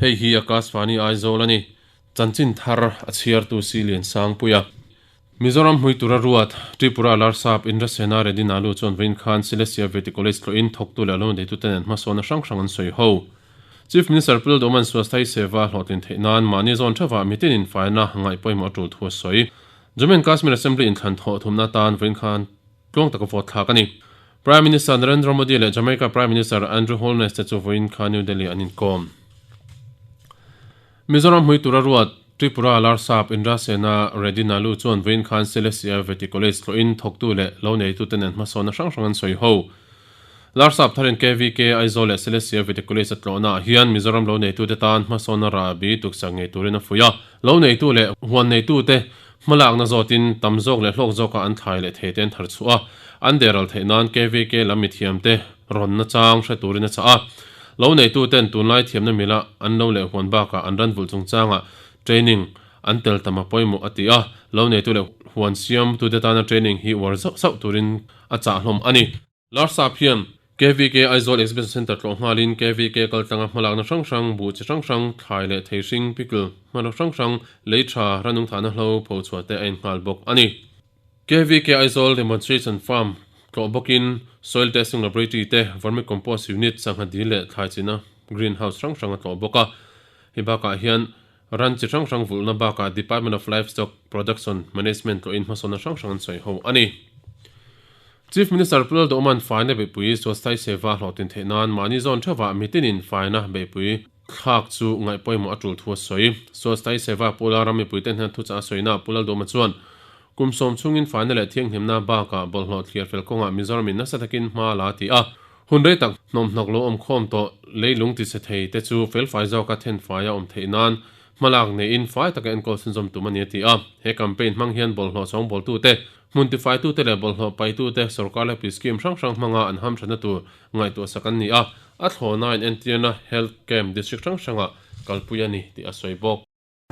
Hei hi Akashvani Aizawl a ni. Chanchin thar a chhiartu si Liansangpuia. Mizoram hmui tura ruat, Tripura Larsap Indrasena Reddy Nalu chuan vawiin khan Silesia Vety College tlawhin thawktu leh lo neitute nen hmasawnna hrang hrang an sawi ho. Chief Minister Pu Lalduhman Swasthai Seva hlawhtlin theih nan mahni zawn theuhah mitinin faina ngaih pawimawh a tul thu a sawi. Jammu and Kashmir Assembly inthlan thawh thumna atan vawiin khan tluang taka vote thlak a ni. Prime Minister Narendra Modi leh Jamaica Prime Minister Andrew Holness te chu vawiin khan New Delhi an inkawm. Mizoram hmui tura ruat Tripura Larsap Indrasena Reddy Nalu chuan vawiin khan Silesia Vety College tlawhin thawktu leh lo neitute nen hmasawnna hrang hrang an sawi ho. Larsap tharin KVK Aizawl leh Silesia Vety College a tlawhnaah hian Mizoram lo neitute tan hmasawnna rahbi tuksak ngei turin a fuih a. Lo neitu leh huan neitute hmalakna zawtin tam zawk leh hlawk zawka an thlai leh thei te an thar chhuah a, an deral theih nan KVK lam mithiamte rawn nachang hre turin a chah a. Lo neituten tunlai thiamna mila an lo leh huan bakah an ran vulh chungchangah training an tel tam a pawimawh a ti a, lo neitu leh huan siamtute tana training hi uar zauh zauh turin a chah hlawm a ni. Larsap hian KVK Aizawl Exhibition Centre tlawh nghalin KVK kaltlanga hmalakna hrang hrang, buh chi hrang hrang, thlai leh theihring, pickle, hmanraw hrang hrang, lei tha, ranung thahna hlo, pho chhuah te a innghal bawk a ni. KVK Aizawl Demonstration Farm tlawh bawkin Soil Testing Laboratory te, Vermicompost Unit, sangha dil leh thlai china Green House hrang hrang a tlawh bawk a. Hei bakah hian ran chi hrang hrang vulhna bakah Department of Livestock Production Management tlawhin hmasawnna hrang hrang an sawi ho a ni. Chief Minister Pu Lalduhman faina beihpui Swasthai Seva hlawhtlin theih nan mahni zawn theuhah mitinin faina beihpui thlak chu ngaih pawimawh a tul thu a sawi. Swasthai Seva Pula ram mipuite hnen thuchah a sawina Pu Lalduhma chuan Kum sawm chhungin faina leh thianghlimna bakah bawlhhlawh thliar fel kawngah Mizoramin nasa takin hma a la ti a. Hun rei tak hnawmhnawk lo awm khawm tawh leilung ti chhe thei te chu felfai zawka thenfai a awm theih nan hmalak neiin fai taka enkawl chhunzawm tum a ni a ti a. He campaign hmang hian bawlhhlawh chawngbawl-tute, hmun tifaitute leh bawlhhlawh paitute sorkar leh pui scheme hrang hrang hmanga an hamthatna tur ngaihtuahsak an ni a, a thlawhnain entirna health camp district hrang hrangah kalpui a ni tih a sawi bawk.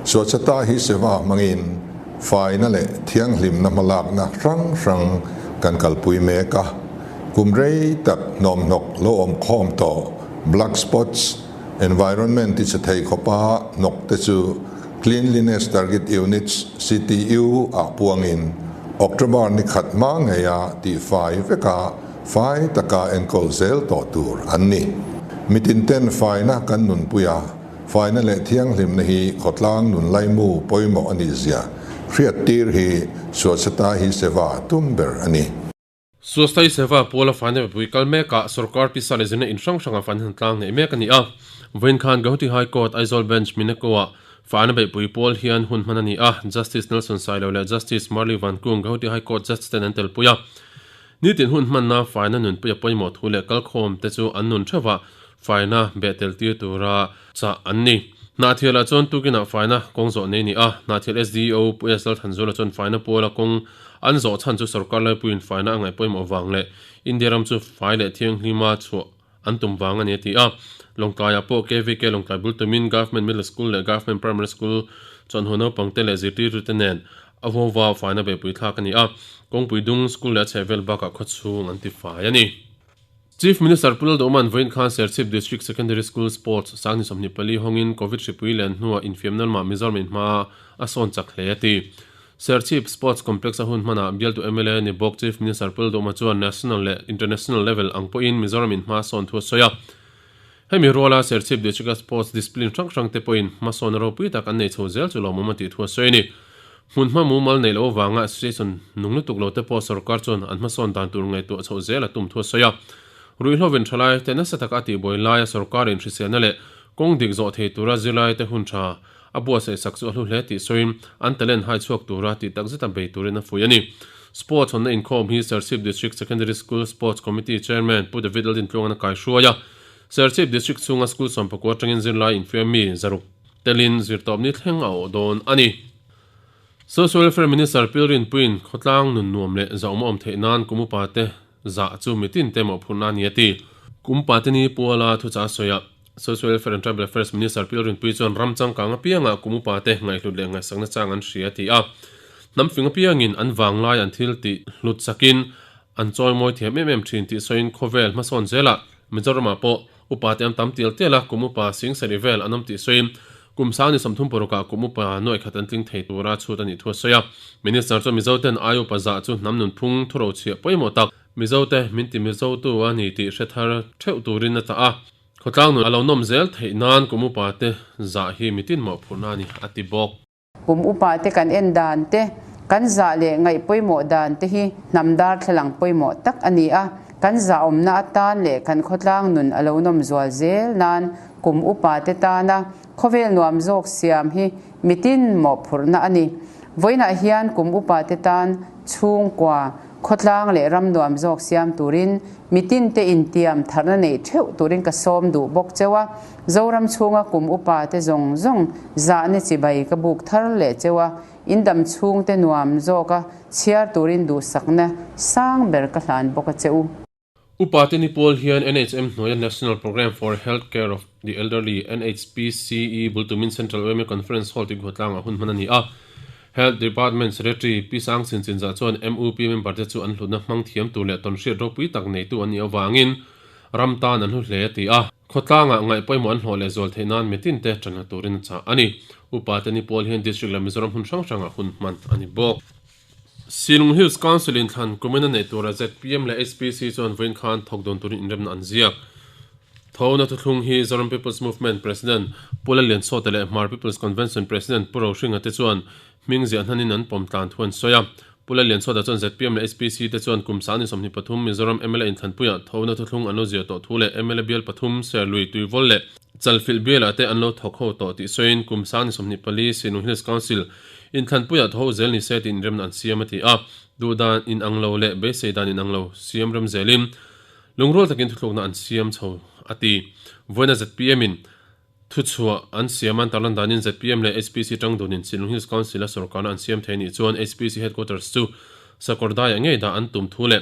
Swachhata hi Seva hmangin faina leh thianghlimna hmalakna hrang hrang kan kalpui mek a. Kum rei tak hnawmhnawk lo awm khawm tawh black spots, environment ti chhe thei khawpa hnawk te chu Cleanliness Target Units, CTU, ah puangin October ni khat hma ngeia tihfai veka fai taka enkawl zel tawh tur an ni. Mitinten faina kan nunpui a. Faina leh thianghlimna hi khawtlang nun laimu pawimawh a nih zia hriat tir hi Swachhata Hi Seva tum ber a ni. Swachhata Hi Seva puala faina mipui kal mekah sorkar pisa leh zirna in hrang hranga faina hna tlang neih mek a ni a. Vawiin khan Gauhati High Court, Aizawl Bench, Mineko-ah faina beihpui pawl hian hun hman a ni a, Justice Nelson Sailo leh Justice Marli Vankung, Gauhati High Court Judge ten an telpui a. Nitin hun hmanna faina nunpui a pawimawh thu leh kalkhawm te chu an nun theuhah Faina beh tel tir tura chah an ni. Hnahthialah chuan tukinah faina kawng zawh nei ni a, Hnahthial SDO Pu S Lalthanzula chuan faina puala kawng an zawh chhan chu sorkar laipuiin faina a ngaih pawimawh vang leh India ram chu fai leh thianghlima chhuah an tum vang a ni a ti a. Lawngtlaiah pawh KVK Lawngtlai bul tumin Government Middle School leh Government Primary School chuan hu naupangte leh zirtirtute nen a huauva faina beihpui thlak a ni a, kawngpui dung school leh a chhehvel bakah khawchhung an tifai a ni. Chief Minister Pu Lalduhman vawiin khan Serchhip District Secondary School Sports sangni 24 hawngin Covid hripui len hnuah infiamna lamah Mizoram in hma a sawn chak hle a ti. Serchhip Sports Complex a hun hmanah bialtu mla ni bawk Chief Minister Pu Lalduhma chuan National leh International level ang pawhin Mizoram in hma a sawn thu a sawi a. Hemi ruala Serchhip District-a Sports discipline hrang hrang te pawhin hmasawn ropui tak an nei chho zel chu lawmawm a tih thu a sawi a ni. Hmunhma mumal neih loh avanga association nung lutuk lo te pawh sorkar chuan an hmasawn dan tur ngaihtuah chhoh zel a tum thu a sawi a. Ruihhlovin thalai te nasa taka a tihbuai laia sorkarin hriselna leh kawng dik zawh thei tura zirlai te hun tha a buatsaih sak chu a hlu hle tih sawiin an talent hai chhuak tura tih takzeta bei turin a fuih a ni. Sports hawnna inkhawm hi Serchhip District Secondary School Sports Committee Chairman Pu David Laldintluangan a kaihruai a. Serchhip District chhunga school 19 atangin zirlai infiam mi zaruk telin zirtawpni thleng a awh dawn a ni. Social Welfare Minister Pilrin Puiin khawtlang nun nuam leh zahawm a awm theih nan kum upa te zah chu mitin te mawhphurhna a ni a ti. Kum upa te ni Puala thuchah a sawi a, Social Welfare and Tribal Affairs Minister Pilrin Pui chuan ram changkang apiangah kum upa te ngaihhlut leh ngaihsakna chang an hria a ti a. Hnam fing apiangin an vanglai an thil tih hlut sakin an chawimawi thiam em em thin tih sawiin khawvel hmasawn zelah Mizoramah pawh. Upa te an tam tial tial a, kum upa sing sarih vel an awm tih sawiin kum sang ni 30 parukah kum upa nuaih khat an tling thei tura chhut a nih thu a sawi a. Minister chuan Mizo ten ai upa zah chu hnam nunphung thurochhiah pawimawh tak Mizo te min ti Mizo tu a ni tih hre thar theuh turin a chah a. Khawtlang nun a lo nawm zel theih nan kum upa te zah hi mitin mawhphurhna a ni, a ti bawk. Kum upa te kan en dan te, kan zah leh ngaih pawimawh dan te hi hnam darthlalang pawimawh tak a ni a. Kan zahawmna atan leh kan khawtlang nun a lo nawm zual zel nan kum upa te tana khawvel nuam zawk siam hi mitin mawhphurhna a ni. Vawiinah hian kum upa te tan chhungkua, Khawtlang leh ram nuam zawk siam turin mitin te intiam tharna neih theuh turin ka sawm duh bawk cheu a, Zoram chhunga kum upa te zawng zawng zahna chibai ka buk thar leh cheu a, in dam chhung te nuam zawka chhiar turin duhsakna sang ber ka hlan bawk a che u. Upa te ni pawl hian NHM hnuaia National Programme for Health Care of the Elderly, NHPCE, bul tumin Central OMA Conference Hall tih Guhatlangah hun hman a ni a. Health Department Secretary Pi Sang Chin Chinzah chuan MUP member te chu an hlutna hmang thiam tur leh tawnhriat ropui tak neitu an nih avangin ram tan an hlu hle a ti a. Khawtlangah ngaih pawimawh an hlawh leh zual theih nan mitin te tanla turin a chah a ni. Upa te ni pawl hian District leh Mizoram hmun hrang hrangah hun hman a ni bawk. Shillong Hills Council in thlan kumin a neih tura zpm leh HPC chuan vawiin khan thawk dawn turin inremna an ziak. Thona thuthlung hi Zoram People's Movement President Pu Lalliansawta leh Hmar People's Convention President Pu Rohringa te chuan hming ziah hnanin an pawm tlan thu an sawi a. Pu Lalliansawta chuan zpm leh HPC te chuan kum 23 Mizoram mla inthlanpuiah thona thuthlung an lo ziah tawh thu leh mla bial pathum Serlui Tuivawl leh Chalfilh bialah te an lo thawk ho tawh tih sawiin kum 24 Shillong Hills Council Inthlanpuiah tho zel ni se tih inremna an siam a ti a, duh dan inang lo leh beisei dan inang lo siam rem zelin lungrual takin thuthlukna an siam chho a ti. Vawiina zpm in thuchhuah an siam an tarlan danin zpm leh HPC tangdunin Shillong Hills Council a sorkarna an siam thei anih chuan HPC Headquarters chu Sakawrdaiah ngei dah an tum thu leh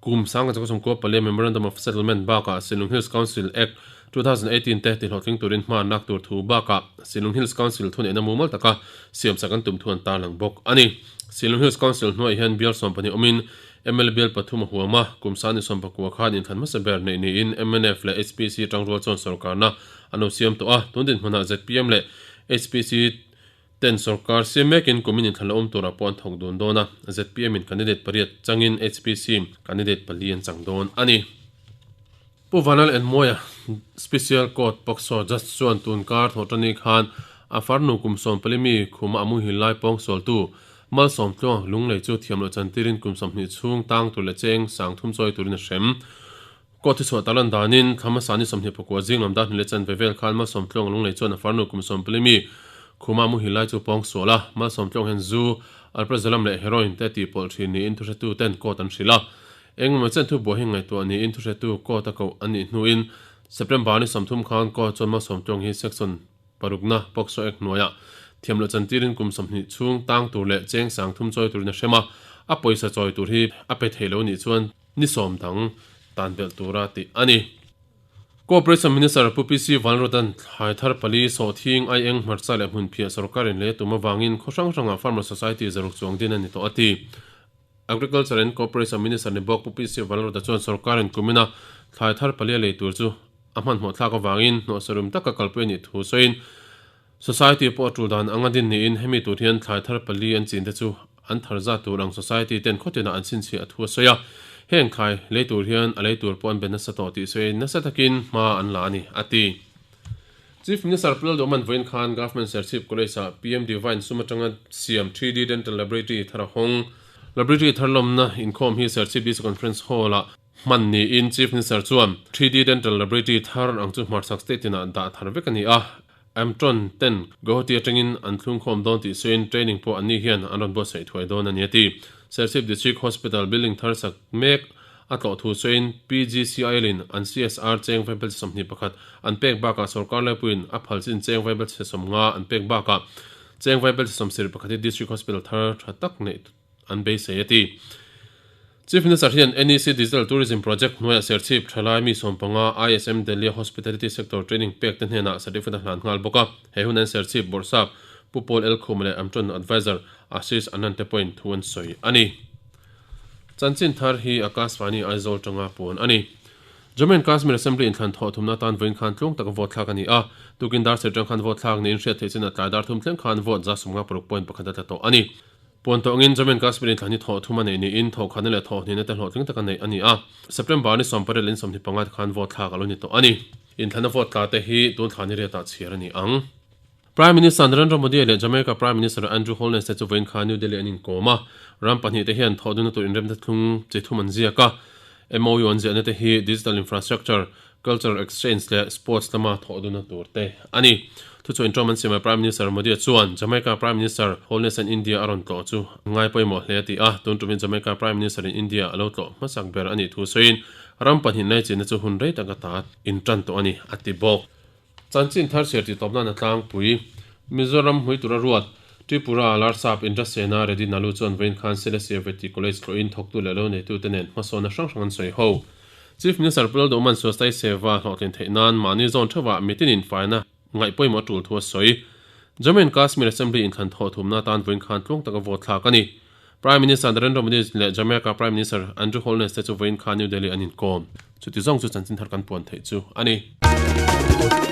Kum sanga chakawsawm kua palia Memorandum of Settlement bakah Shillong Hills Council Act, 2018 te tihlawhtling turin hma an lak tur thu bakah Shillong Hills Council thuneihna mumal taka siamsak an tum thu an tarlang bawk a ni. Shillong Hills Council hnuaiah hian bial 12 awmin mla bial pathum a huam a, kum sani 19 khan inthlan hmasa ber neih niin mnf leh HPC tangrual chuan sorkarna an lo siam tawh a, tun dinhmunah zpm leh HPC Ten sorkar siam mekin kumin inthlan la awm turah pawh an thawk dun dawn a, zpm in candidate pariat changin HPC in candidate pali an chang dawn a ni. Pu Vanlal Enmawia, Special Court POCSO Judge chuan tun kar thawhṭani khan a farnu kum 14 mi khuma a muhil lai pawngsualtu Malsawmtluang Lunglei chu thiam loh chantirin kum 20 chhung tang tur leh cheng sang thum chawi turin a hrem. Court hi chhuah tarlan danin thla hmasa ni 29 zing lam dar hnih leh chanve vel khan Malsawmtluang Lunglei chuan a farnu kum 14 mi Khuma muhil lai chu pawng sual a, Malsawmtluang hian zu, alprazolam leh heroin te tihpawlh thin niin thuhretu ten court an hrilh a. Engemaw chen thubuai hi ngaihtuah niin thuhretu court a koh a nih hnuin September ni 30 khan court chuan Malsawmtluang hi section parukna POCSO Act hnuaiah thiam loh chantirin kum 20 chhung tang tur leh cheng sang thum chawi turin a hrem a, a pawisa chawi tur hi a pe thei lo nih chuan Ni sawm dang tan belh tura tih a ni. Cooperation Minister Pu PC Vanrodan thlai thar pali sawhthing aieng hmarcha leh hmunphiah sorkarin lei a tum avangin khaw hrang hrangah Farmer Society zaruk chuang din a ni tawh a ti. Agriculture and Cooperation Minister ni bawk Pu PC Vanroda chuan sorkarin kumina thlai thar pali a lei tur chu a hmanhmawh thlak avangin hnawhsarum taka kalpui a nih thu sawiin Society pawh a tul dan anga din niin hemi tur hian thlai thar pali an chin te chu an thar zat tur ang Society ten khawtinah an chhinchhiah a thu a sawi a. Heng thlai lei tur hian a lei tur pawh an be nasa tawh tih sawiin nasa takin hma an la a ni, a ti. Chief Minister Pu Lalduhman vawiin khan Government Serchhip College-ah PM Divine sum atanga siam 3D Dental Laboratory thar a hawng. Laboratory thar lawmna inkhawm hi Serchhip DC Conference Hall-ah Hman niin Chief Minister chuan 3D Dental Laboratory thar ang chu hmarchhak state tinah dah thar vek a ni a, Amtron ten Guwahati atangin an thlungkhawm dawn tih sawiin training pawh anni hian an rawn buatsaih thuai dawn a ni a ti. Serchhip District Hospital building thar sak mek a tlawh thu sawiin PGCIL in an CSR cheng vaibelchhe 21 an pek bakah sorkar laipuiin a phal chin cheng vaibelchhe 50 an pek bakah cheng vaibelchhe 71 hi District Hospital thar tha tak neih an beisei a ti. Chief Minister hian NEC Digital Tourism Project hnuaiah Serchhip thalai mi 15 ISM Delhi Hospitality Sector Training pek te hnenah certificate a hlan nghal bawk a. He hun an Serchhip Bawrhsap Pu Paul L. Khuma leh Amtron Advisor Ashish Anand te pawhin thu an sawi a ni. Chanchin thar hi Akashvani Aizawl tanga puan a ni. Jammu and Kashmir Assembly inthlan thawh thumna atan vawiin khan tlung taka vote thlak a ni a, tukin dar serh tang khan vote thlak niin hriat theih chin a tlai dar thum thleng khan vote 156 point pakhat a tla tawh a ni. Puan tawh angin Jammu and Kashmir inthlan hi thawh thum a neih niin thawhkhatna leh thawhhnihna te hlawhtling taka neih a ni a, September ni 18 leh 25 te khan vote thlak a lo ni tawh a ni. Inthlana vote tla te hi tun thla ni riatah chhiar a ni ang. Prime Minister Narendra Modi leh Jamaica Prime Minister Andrew Holness te chu vawiin khan New Delhi an inkawm a, ram pahnihte hian thawhdunna tur inremna thlung chi thum an ziak a. MOU an ziahna te hi digital infrastructure, cultural exchange leh sports lama thawhdunna tur te a ni. Thuchhuah inṭawm an siamah Prime Minister Modi chuan Jamaica Prime Minister Holness an India a rawn tlawh chu ngai pawimawh hle a ti a, tun tumin Jamaica Prime Minister in India a lo tlawh hmasak ber a nih thu sawiin ram pahnih naichina chu hun rei tak ata inṭan tawh a ni a ti bawk. Chanchin thar chhiar tih tawp nan a tlangpui. Mizoram hmui tura ruat, Tripura, Larsap, Indrasena, Reddy Nalu chuan vawiin khan Silesia Vety College tlawhin thawktu leh lo neitute nen hmasawnna hrang hrang an sawi ho. Chief Minister Pu Lalduhman Swasthai Seva hlawhtlin theih nan mahni zawn theuhah mitinin faina ngaih pawimawh a tul thu a sawi. Jammu and Kashmir Assembly inthlan thawh thumna atan vawiin khan tluang taka vote thlak a ni. Prime Minister Narendra Modi leh Jamaica Prime Minister Andrew Holness te chu vawiin khan New Delhi an inkawm. Chuti zawng chu chanchin thar kan puan theih chu a ni.